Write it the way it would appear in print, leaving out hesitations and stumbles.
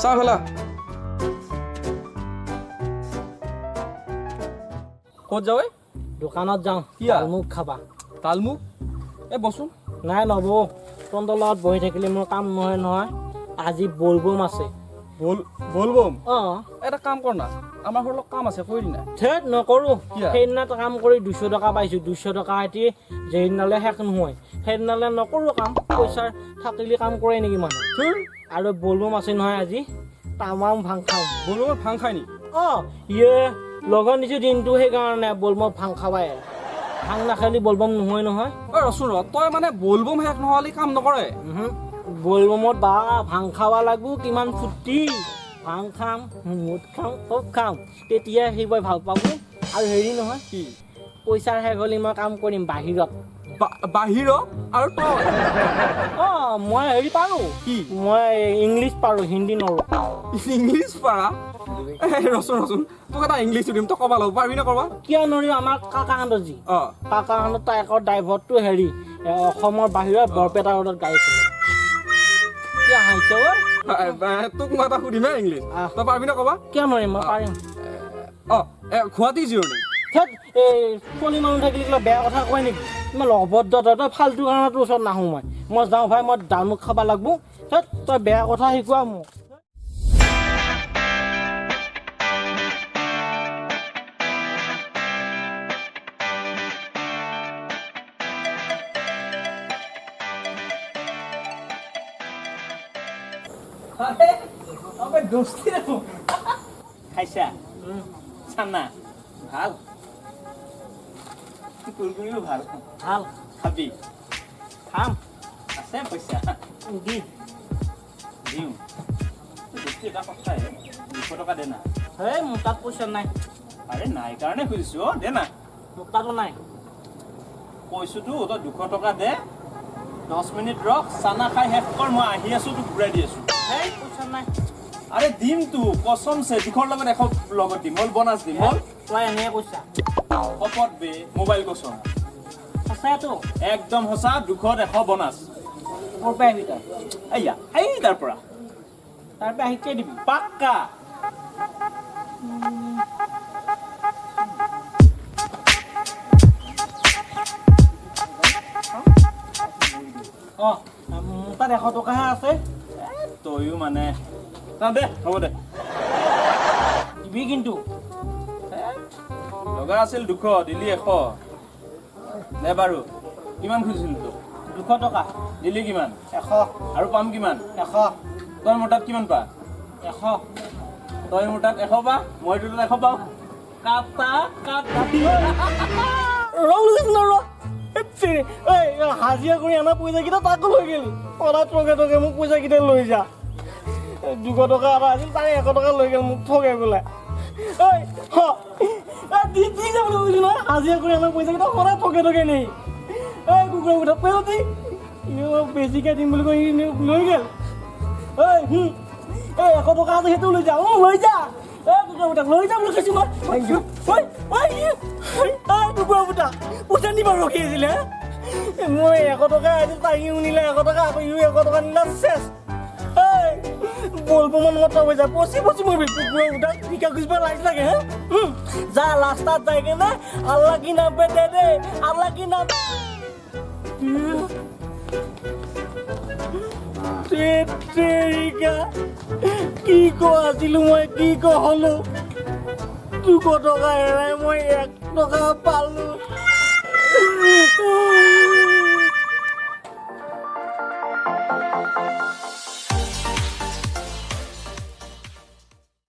চাহ খালা? ক'ত যাৱ? দোকানত যাওঁ। কিয়া? মোক খাবা। তালমুখ? এ বচোন। নাই, নবৌ। তহঁতৰ লগত বহি থাকিলে মোৰ কাম নহয় নহয়। আজি বলবম আছে। বলবম? অঁ। এটা কাম কৰ না, আমাৰ ঘৰত অলপ কাম আছে, কৰি না। ধেত, নকৰোঁ। কিয়া? সেইদিনা কাম কৰি 200 টকা পাইছোঁ। 200 টকা এটি যেইদিনালৈ শেষ নহয়, সেইদিনালৈ নকৰোঁ কাম। পইচা থাকিলে কাম কৰে নেকি মানুহ? ধুৰ। আৰু বলবম আছে নহয় আজি, তামাম ভাং খাম। বলবমত ভাং খাই নি? অঁ, ইয়ে লগন দিছোঁ দিনটো, সেইকাৰণে বলবম ভাং খাবাই। ভাং নাখালি বলবম নহয় নহয়। ঐ ৰচোন ৰ, তই মানে বলবম শেষ নহ'লে কাম নকৰে? উহু, বলবমত বা ভাং খাব লাগব। কিমান ফূৰ্তি! ভাং খাম, মদ খাম, চব খাম, তেতিয়া সেইবোৰ ভাল পাব। আৰু হেৰি নহয়। কি? পইচাৰ শেষ হ'লে মই কাম কৰিম বাহিৰত। বাহিৰত আৰু তই? অঁ, মই হেৰি পাৰোঁ। কি? মই ইংলিছ পাৰোঁ, হিন্দী নৰো। ইংলিছ পাৰা? এই ৰচোন ৰচোন, তোক এটা ইংলিছ সুধিম, তই ক'বা লাগিব। পাৰিবি নে ক'বা? কিয় নৰিম? আমাৰ কাকাহঁতৰ যি কাকাহঁতৰ ট্ৰাকৰ ড্ৰাইভাৰটো হেৰি অসমৰ বাহিৰত বৰপেটা ৰোডত গাড়ী চলাই। কিয় হাঁহিছ ঐ? তোক মই এটা সুধিম হে ইংলিছ। তই পাৰিবি নে ক'বা? কিয় নোৱাৰিম? মই পাৰিম। অঁ, গুৱাহাটী is your name? ধেত, এই ছোৱালী মানুহ থাকিলে কিবা বেয়া কথা কয় নেকি? ইমান অভদ্ৰ তই। তই ফাল্টু কাৰণে তোৰ ওচৰত নাহোঁ মই। মই যাওঁ ভাই, মই দালমুখ খাব লাগব। ধেত, তই বেয়া কথা শিকোৱা মোক। দোস্তি দেখোন। খাইছা চানা? ভাল, কুৰকুৰিও ভাল। ভাল। খাবি? খাম। আছে পইচা? দি। দিওঁ দোস্তি, এটা কথাই, 200 টকা দে না। হেই, মোৰ তাত পইচা নাই। আৰে নাই কাৰণে খুজিছো অ, দে না। মোৰ তাতো নাই। কৈছোতো, তই 200 টকা দে, 10 মিনিট ৰখ, চানা খাই শেষ কৰ, মই আহি আছো, তোক ঘূৰাই দি আছো। হেই, পইচা নাই। আৰে দিম তো, কচমছে, 200ৰ লগত 100 লগত দিম, হ'ল বনাছ দিম, হ'ল। তই এনেয়ে কৈছা। শপত বে, মোবাইল কচম। সঁচাইতো? একদম সঁচা, 200ত 100 বনাছ। ক'ৰ পৰা আহিবি তই? এইয়া, এই তাৰ পৰা। তাৰ পৰা আহি কেই দিবি? পাক্কা। অঁ, মোৰ তাত 100 টকাহে আছে। তয়ো মানে না, দে, হ'ব দে। দিবি কিন্তু। লগা আছিল 200, দিলি 100। দে বাৰু, কিমান খুজিছিলো তোক? 200 টকা। দিলি কিমান? 100। আৰু পাম কিমান? 100। তই মোৰ তাত কিমান পা? 100। তই মোৰ তাত 100 পা, মই তোৰ তাত 100 পাওঁ। কাটা কাটা। ৰ ৰ, এই হাজিৰা কৰি অনা পইচাকেইটা তাকো লৈ গেলি। সদায় ঠগে ঠগে মোক পইচাকেইটা লৈ যা। 200 টকা এটা আছিল, তাৰে 100 টকা লৈ গ'ল মোক ঠগে পেলাই। ঐ হ, দি দি যাবলৈ কৈছো নহয়। হাজিৰা কৰি অনা পইচাকেইটা সদায় ঠগে ঠগে নেই। এই কুকুৰা মুঠা পইচা দি বেছিকৈ দিম বুলি কৈ লৈ গ'ল। ঐ এই 100 টকা আছে, সেইটো লৈ যা। অঁ, লৈ যা। এই কুকুৰা মুঠা লৈ যা বুলি কৈছো মই। ঐ ঐ ঐ, কুকুৰা মুঠা পইচা নিবা ৰখি আছিলে। মই 100 টকা আছিল, তাই নিলে 100 টকা, আকৌ ইও 100 টকা নিলা, চেচ। এই বলবমত মত পইচা পচি পচি মৰিবি। কুকুৰা মুঠা ভিক্ষা খুজিব লাজ লাগে হে? যা, লাষ্টাত যাই কেনে আল্লাহ কি নাম পে দে দে, আল্লাহ কি নাম। তেৰিকা, কি ক আছিলো মই, কি ক হলো? 200 টকা হেৰাই মই 1 টকা পালো।